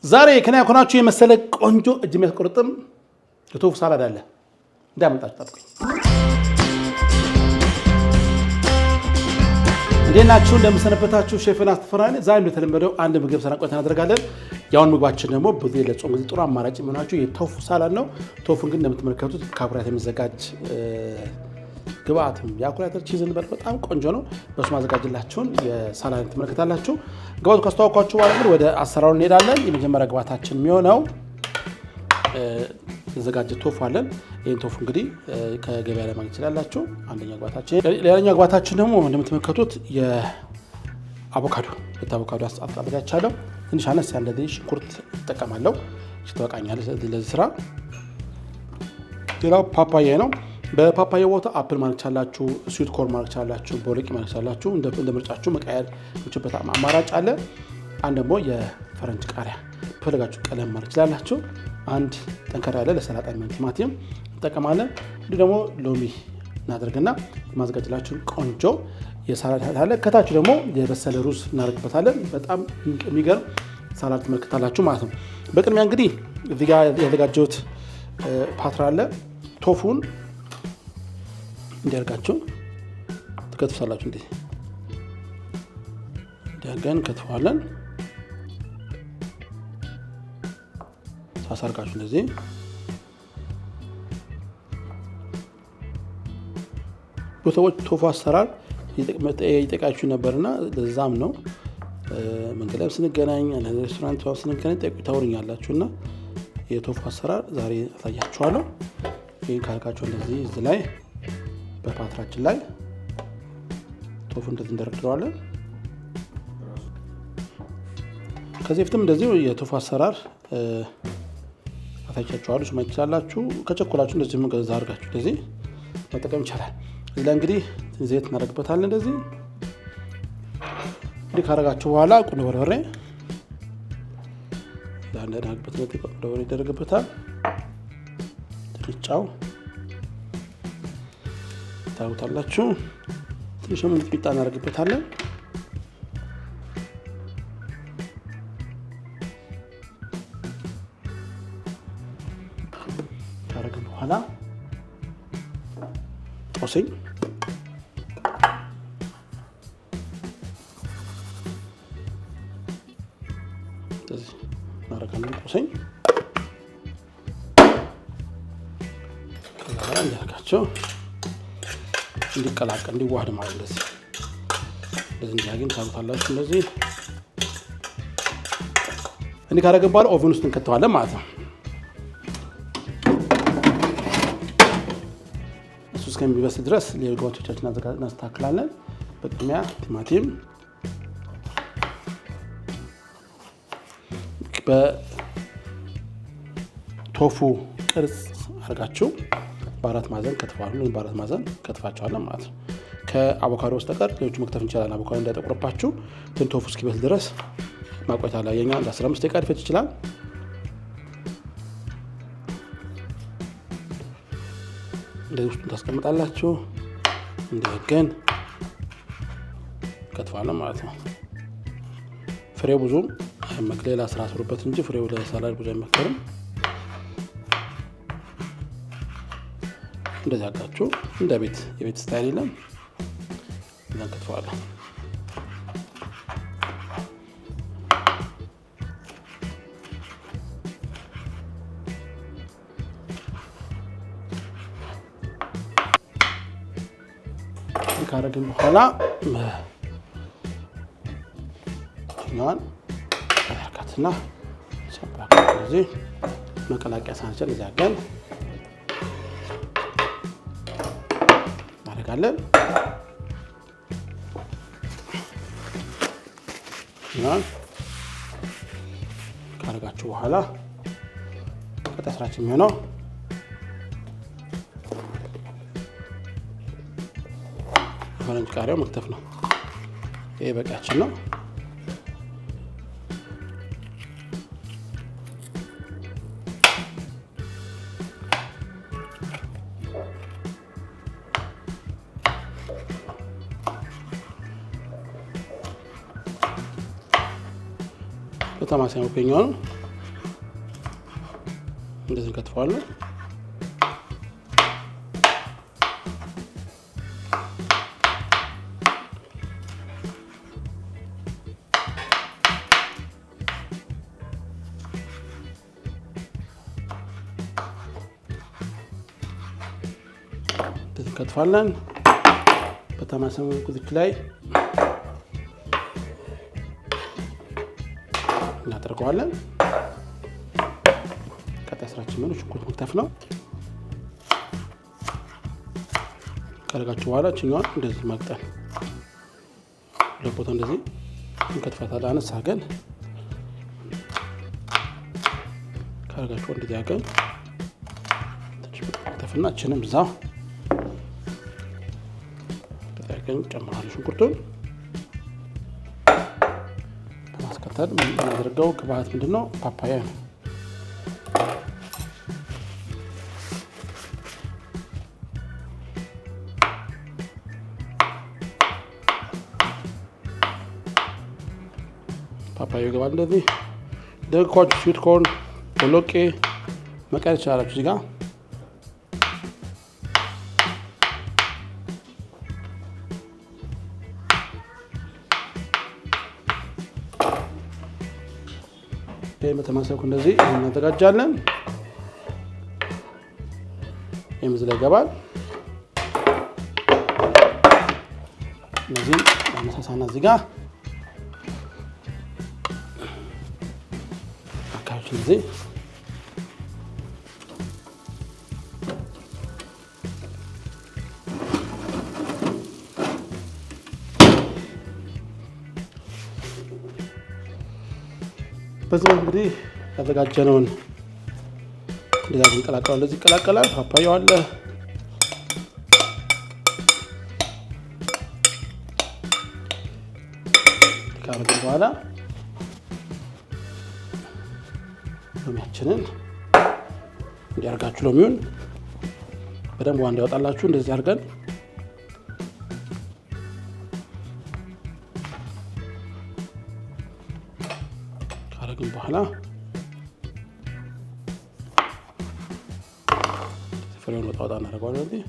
ዛሬ ከኔ ያኮናችሁ የመሰለ ቆንጆ እጅ የሚያስቆርጥም የ tofu salad አለ። እንዳያመልጣችሁ ጠብቁኝ። እንዴት ናችሁ? እንደምሰነበታችሁ ሼፍ አስተፈራ ነኝ። ዛሬ እንደተለመደው አንድ ምግብ ሰራ ቆይታ እናደርጋለን። ያሁን ምግባችን ደግሞ ብዙ ለጾም ጊዜ ጥሩ አማራጭ የሚሆናችሁ የ tofu salad ነው። ቶፉን ግን እንደምትመለከቱት ከአኩሪ አተር የሚዘጋጅ ግብአትም የአኩሪ አተር cheese እንበል በጣም ቆንጆ ነው። በሱ ማዘጋጅላችሁን የ salad ትመለከታላችሁ። ግብአቱ ካስተዋወቅኳችሁ በኋላ እንግዲህ ወደ አሰራሩ እንሄዳለን። የመጀመሪያ ግብአታችን የሚሆነው የተዘጋጀ ቶፉ አለን። ይህን ቶፉ እንግዲህ ከገበያ ላይ ማግኘት ይችላላችሁ። አንደኛው ግብአታችን። ሌላኛው ግብአታችን ደግሞ እንደምትመለከቱት የአቮካዶ ሁለት አቮካዶ አዘጋጅቻለሁ። ትንሽ አነስ ያለ ሽንኩርት እጠቀማለሁ። ትበቃኛለች ለዚህ ስራ። ሌላው ፓፓያ ነው። በፓፓያ ቦታ apple ማድረግ ቻላችሁ፣ sweet corn ማድረግ ቻላችሁ፣ ቦሎቄ ማድረግ ቻላችሁ። እንደ ምርጫችሁ መቀየር የምችልበት አማራጭ አለ። አንድ ደግሞ የፈረንጅ ቃሪያ ፈለጋችሁ ቀለም ማድረግ ችላላችሁ። አንድ ጠንከር ያለ ለሰላጣ የሚሆን ቲማቲም እንጠቀማለን። እንዲሁ ደግሞ ሎሚ እናደርግና የማዘጋጅላችሁን ቆንጆ የ salad አለ። ከታች ደግሞ የበሰለ ሩዝ እናደርግበታለን። በጣም የሚገርም salad ትመለከታላችሁ ማለት ነው። በቅድሚያ እንግዲህ እዚህ ጋር ያዘጋጀሁት ፓትራ አለ። ቶፉን እንዲያርጋችሁ ትከትፋላችሁ። እንዲህ እንዲያርገን ከትፈዋለን። ሳሳርጋችሁ እንደዚህ ቦታዎች ቶፉ አሰራር ይጠቃችሁ ነበርና ለዛም ነው መንገድ ላይም ስንገናኝ ሬስቶራንት ስንገናኝ ታወሩኛላችሁ እና የቶፉ አሰራር ዛሬ አሳያችኋለሁ። ይህን ካልካችሁ እንደዚህ እዚህ ላይ በፓትራችን ላይ ቶፉ እንደዚህ እንደረድረዋለን። ከዚህ በፊትም እንደዚሁ የቶፉ አሰራር አሳይቻችኋለሁ። እሱ ማየት ትችላላችሁ። ከቸኮላችሁ እንደዚህ ገዛ አድርጋችሁ እንደዚህ መጠቀም ይቻላል። እዚህ ላይ እንግዲህ ዘይት እናደርግበታለን። እንደዚህ እንዲህ ካደረጋችሁ በኋላ ቁንዶ በርበሬ እንዳናደርግበት ቁንዶ በርበሬ ይደረግበታል። ትንሽ ጨው ታሩታላችሁ። ትንሽ ሚጥሚጣ እናደርግበታለን። ካደረግን በኋላ ጦስኝ እናደርጋለን። ጦስኝ ከዛ በኋላ እንዲያርጋቸው እንዲቀላቀል እንዲዋህድ ማለት እንደዚህ እንደዚህ እንዲያገኝ ታሩታላችሁ። እንደዚህ እንዲህ ካደረግን በኋላ oven ውስጥ እንከተዋለን ማለት ነው። እሱ እስከሚበስል ድረስ ሌሎች ግብአቶቻችን እናስተካክላለን። በቅድሚያ ቲማቲም በቶፉ ቅርጽ አድርጋችሁ በአራት ማዕዘን ከትፈዋል። ሁሉንም በአራት ማዕዘን ከትፋቸዋለን ማለት ነው። ከአቮካዶ በስተቀር ሌሎቹ መክተፍ እንችላለን። አቮካዶ እንዳይጠቁርባችሁ ግን ቶፉ እስኪበስል ድረስ ማቆየት አለ። የኛ እንደ 15 ደቂቃ ሊፈጅ ይችላል። እንደዚህ ውስጡን ታስቀምጣላችሁ። እንዲያገን ከትፋለን ማለት ነው። ፍሬው ብዙ ሌላ ስራ ስሩበት እንጂ ፍሬው ለሳላድ ብዙ አይመከርም። እንደዚህ አድርጋችሁ እንደ ቤት የቤት style የለም እዛ እንከትፈዋለን። ካረግን በኋላ ኛዋን አርካትና እዚህ መቀላቀያ ሳንችን እዚያ አድርገን እናደርጋለን። ካደረጋችሁ በኋላ ቀጣይ ስራችን የሚሆነው የፈረንጅ ቃሪያው መክተፍ ነው። ይሄ በቂያችን ነው። በተመሳሳይ መልኩ የኛውን እንደዚህ እንከትፈዋለን። እንደዚህ እንከትፋለን። በተመሳሳይ መልኩ እዚህ ላይ እናደርገዋለን። ቀጣይ ስራችን ምን ሽንኩርት መክተፍ ነው። ካደረጋችሁ በኋላ ችኛዋን እንደዚህ ማቅጠን ሁለት ቦታ እንደዚህ እንከትፋታለን። አነስ አድርገን ካደረጋችሁ እንደዚህ አድርገን መክተፍና ችንም እዛው አድርገን ጨምራለሁ ሽንኩርቱን። በማስከተል የምናደርገው ግብአት ምንድን ነው? ፓፓያ ነው። ፓፓያ ይገባል። እንደዚህ ደግኳችሁ sweet corn፣ ቦሎቄ መቀየር ትችላላችሁ እዚህ ጋር። በተመሳሳይ እንደዚህ እናዘጋጃለን። ይህም እዚህ ላይ ይገባል። እነዚህም አነሳሳና እዚህ ጋር አካባቢዎችን እዚህ በዚህ መልኩ እንግዲህ ያዘጋጀነውን እንደዛ እንቀላቀላል። እንደዚህ ይቀላቀላል። ፓፓያው አለ፣ ካረግን በኋላ ሎሚያችንን እንዲያርጋችሁ ሎሚውን በደንብ ውሃ እንዲያወጣላችሁ እንደዚህ አድርገን ካረግን በኋላ ፍሬውን ወጣ ወጣ እናደርገዋለን። እዚህ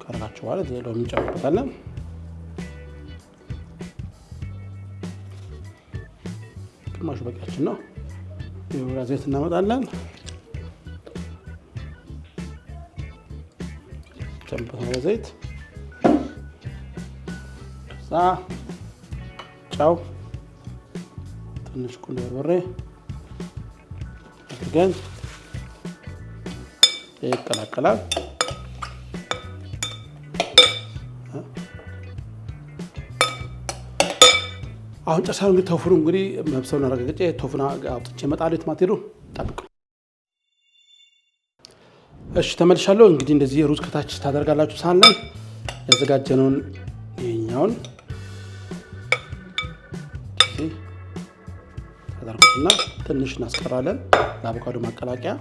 ካረጋችሁ በኋላ ሎሚ እንጨምርበታለን። ግማሹ በቂያችን ነው። የወይራ ዘይት እናመጣለን። ጨምርበታለን ዘይት፣ ከዛ ጨው፣ ትንሽ ቁንዶ በርበሬ አድርገን ይቀላቀላል። አሁን ጨርሳለሁ። እንግዲህ ቶፉን እንግዲህ መብሰሉን አረጋግጬ ቶፉን አውጥቼ እመጣለሁ። የትም አትሄዱ፣ ጠብቁ። እሺ ተመልሻለሁ። እንግዲህ እንደዚህ ሩዝ ከታች ታደርጋላችሁ። ሳህን ላይ ያዘጋጀነውን ይሄኛውን ታደርጉትና ትንሽ እናስቀራለን ለአቮካዶ ማቀላቀያ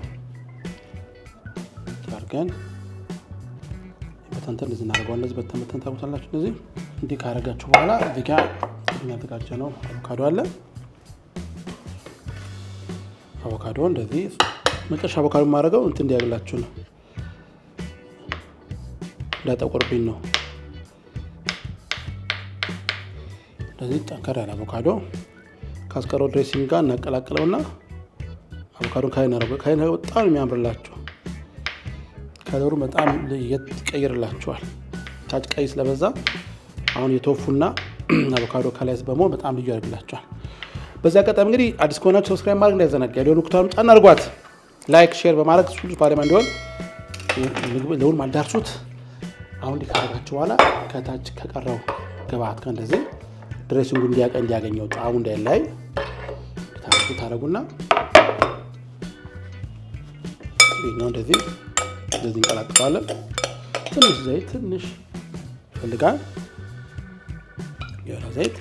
አድርገን በተንተን እንደዚህ እናደርገዋለን። እንደዚህ በተን በተን ታደርጉታላችሁ። እንደዚህ እንዲህ ካደረጋችሁ በኋላ እዚህ ጋር ያዘጋጀነው አቮካዶ አለ። አቮካዶ እንደዚህ መጨረሻ አቮካዶ የማደርገው እንትን እንዲያግላችሁ ነው፣ እንዳይጠቁርብኝ ነው። እንደዚህ ጠንከር ያለ አቮካዶ ካስቀረው dressing ጋር እናቀላቅለውና አቮካዶን ከላይ እናደርገው። ከላይ በጣም የሚያምርላችሁ color ኡ በጣም ይቀይርላችኋል። ታች ቀይ ስለበዛ አሁን የቶፉና አቮካዶ ከላይ በመሆን በጣም ልዩ ያደርግላችኋል። በዚህ አጋጣሚ እንግዲህ አዲስ ከሆናችሁ subscribe ማድረግ እንዳይዘነጋ፣ የደወል ምልክቱን ጫን አድርጓት፣ like share በማድረግ ሁሉ ባለማ እንዲሆን ለሁሉም አዳርሱት። አሁን እንዲህ ካደረጋችሁ በኋላ ከታች ከቀረው ግብአት ጋር እንደዚህ dressing ኡ እንዲያገኘው ጣዕሙ እንዳይለያይ ታደርጉና ይኸኛው እንደዚህ እንደዚህ እንቀላቅለዋለን። ትንሽ ዘይት ትንሽ ይፈልጋል። የወይራ ዘይት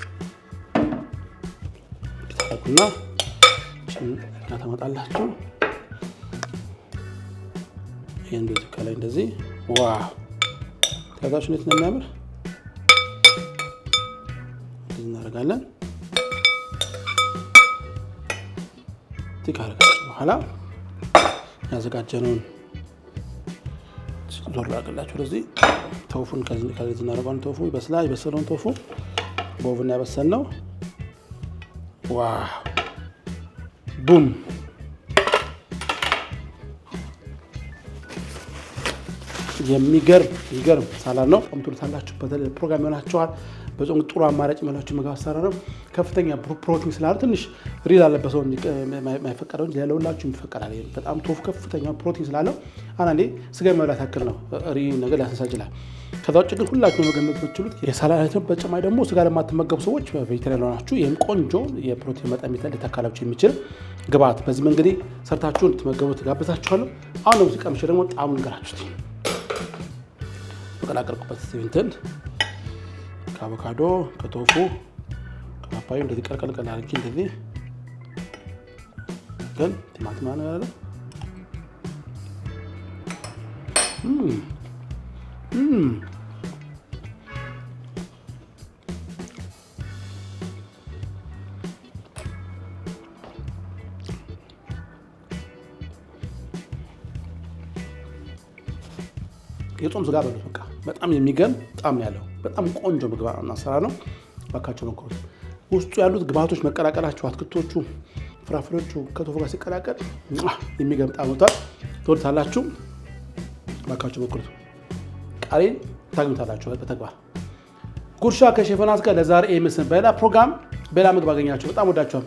ታደርጉና ታመጣላችሁ። ይህ እንደዚህ ከላይ እንደዚህ wow! ከዛች እንዴት ነው የሚያምር! እንደዚህ እናደርጋለን። ካደረጋችሁ በኋላ ያዘጋጀነውን ዞር ላድርግላችሁ። ወደዚህ ቶፉን ከዚህ እናደርገዋለን። ቶፉ ይበስላል። የበሰለውን tofu በ oven ያበሰልነው። Wow, boom! የሚገርም የሚገርም salad ነው። ትሉታላችሁ። በተለይ ፕሮግራም ይሆናችኋል። በጾም ጥሩ አማራጭ የሚሆናችሁ ምግብ አሰራር ነው። ከፍተኛ ፕሮቲን ስላለ ትንሽ ሪል ላለበት ሰው የማይፈቀደው እንጂ ለሁላችሁም ይፈቀዳል። በጣም ቶፉ ከፍተኛ ፕሮቲን ስላለው አንዳንዴ ስጋ መብላት ያክል ነው ሪ ነገር ሊያስነሳ ይችላል። ከዛ ውጭ ግን ሁላችሁ መገመት የምትችሉት የ salad አይነት ነው። በተጨማሪ ደግሞ ስጋ ለማትመገቡ ሰዎች vegetarian ለሆናችሁ ይህም ቆንጆ የፕሮቲን መጠን ሊተካላችሁ የሚችል ግብአት በዚህ መንገድ ሰርታችሁ እንድትመገቡ ትጋብዛችኋለሁ። አሁን ደግሞ ሲቀምሽ ደግሞ ጣዕሙን ንገራችሁት። በቀላቀልኩበት እንትን ከአቮካዶ፣ ከቶፉ፣ ከፓፓዩ እንደዚህ ቀልቀልቀል አድርጌ እንደዚህ ግን ቲማቲም ነገር አለ። የጾም ስጋ በሉት። በቃ በጣም የሚገርም ጣዕም ነው ያለው። በጣም ቆንጆ ምግብ አሰራር ነው። እባካችሁ ሞክሩት። ውስጡ ያሉት ግብአቶች መቀላቀላቸው፣ አትክልቶቹ፣ ፍራፍሬዎቹ ከቶፉ ጋር ሲቀላቀል የሚገርም ጣዕም ወጥቷል። ትወዱታላችሁ። እባካችሁ ሞክሩት። ቃሌን ታግኙታላችሁ በተግባር። ጉርሻ ከሼፍ ዮናስ ጋር ለዛሬ ምስል በሌላ ፕሮግራም በሌላ ምግብ አገኛችሁ። በጣም ወዳችኋል።